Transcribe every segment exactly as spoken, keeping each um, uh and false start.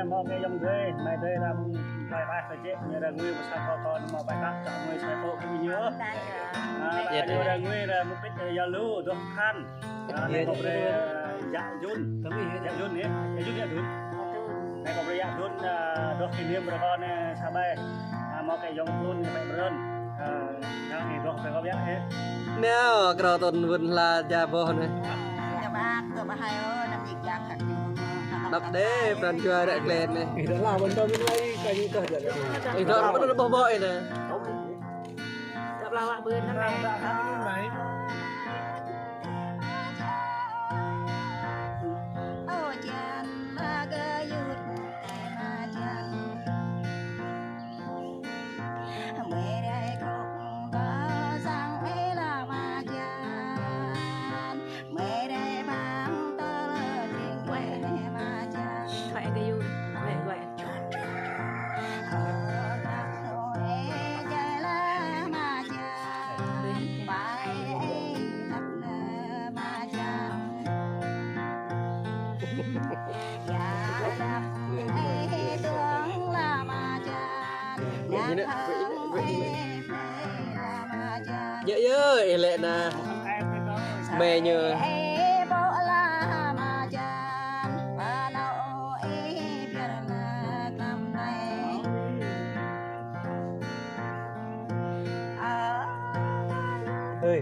Hmâo kơ ayŏng adơi, amai adơi, ră mơ̆ng plơi Bai Kơjĕ, ñu ră ngui mơ̆ng sang kơ kâo, hmâo bai kă, kâo ngui sai pô kơ ñu. Ơ, ră ñu ră ngui ră mơ̆ng pĭt, ơ, yua lu, dŏ khăn. Ơ, anai kâo brơi, ơ, yă Jun. Yă Jun anai, yă Jun, yă Jun. Anai kâo brơi yă Jun, ơ, dŏ kỷ niệm brơi kâo anai sa bai. Ơ, hmâo kơ ayŏng Jun anai bai brơi. Ơ, anai dŏ brơi kâo yă anai. Nao, krao tơ̆n wơ̆n hla ja boh anai. Đăp đe, pran jua ră klĕn anai. Ih, đăp la wơ̆n tơ̆n wơ̆n lai, kơ ñu kơ jă. Ih, đăp la wơ̆n tơ̆n boh boh anai. Đăp la wă bơ̆n anai. Ơ, jan la gơyut, ơ, ma jan. Mơi rai kŏk kơ sang ê la ma jan. Mơi rai bang tơlơi tring kue ma jan. Thoại gơyut, thoại gọi. Ơ, tak tơ ê jai la ma jan. Pai ê tak lơ ma jan. Yơ, yơ, ih lĕ na. Mơi ñu. Ơi.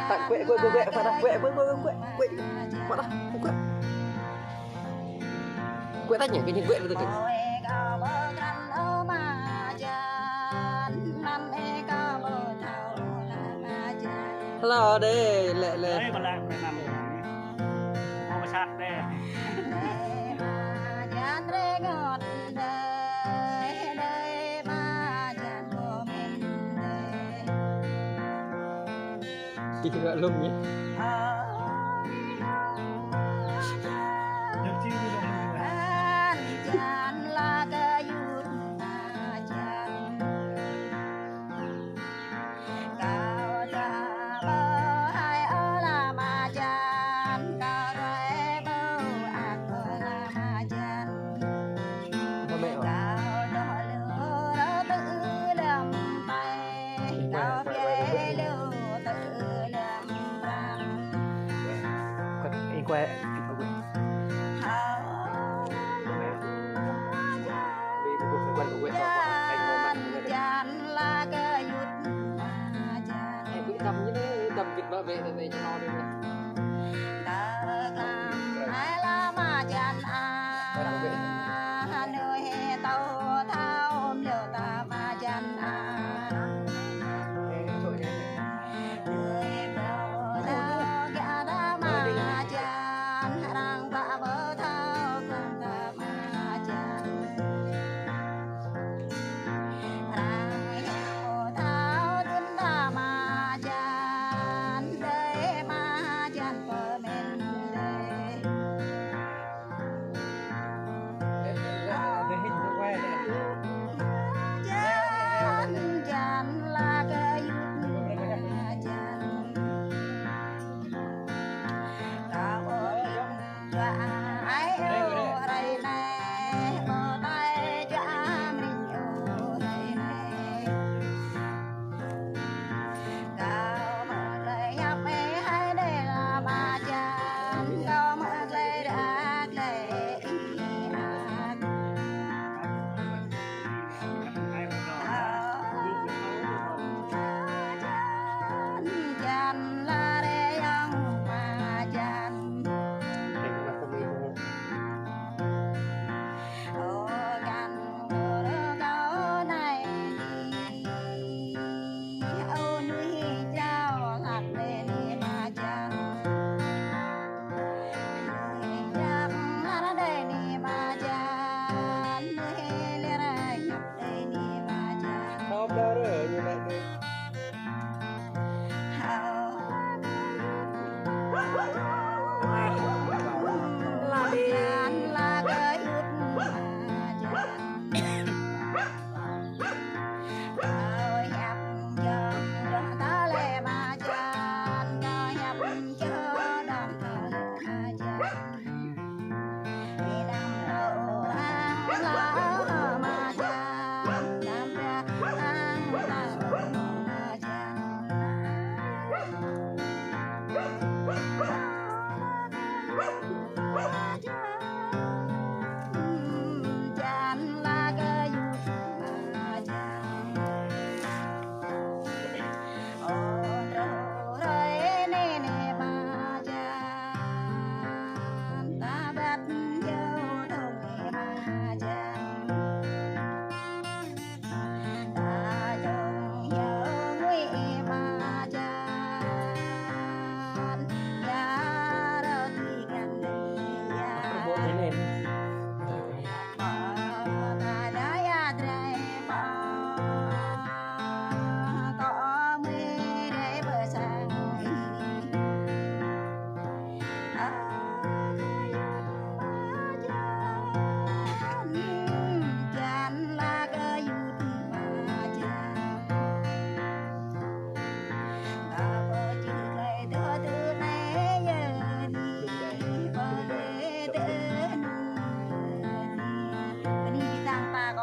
Tăk kuĕ, kuĕ, kuĕ, kuĕ, pă đah, kuĕ, kuĕ, kuĕ, kuĕ, kuĕ, pă đah, kuĕ. Kuĕ tăk ñu, kơ ñu kuĕ tăk ñu. Hello, đe, lĕ, lĕ. Ơi, bala, bala. Ơ, bơsat đe. Ih, gak lum ya.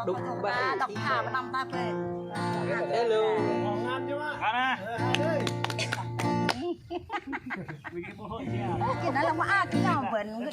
Đục ba. Độc tha năm ta pê. Hello. Ana. Kina lăm a kina bơn.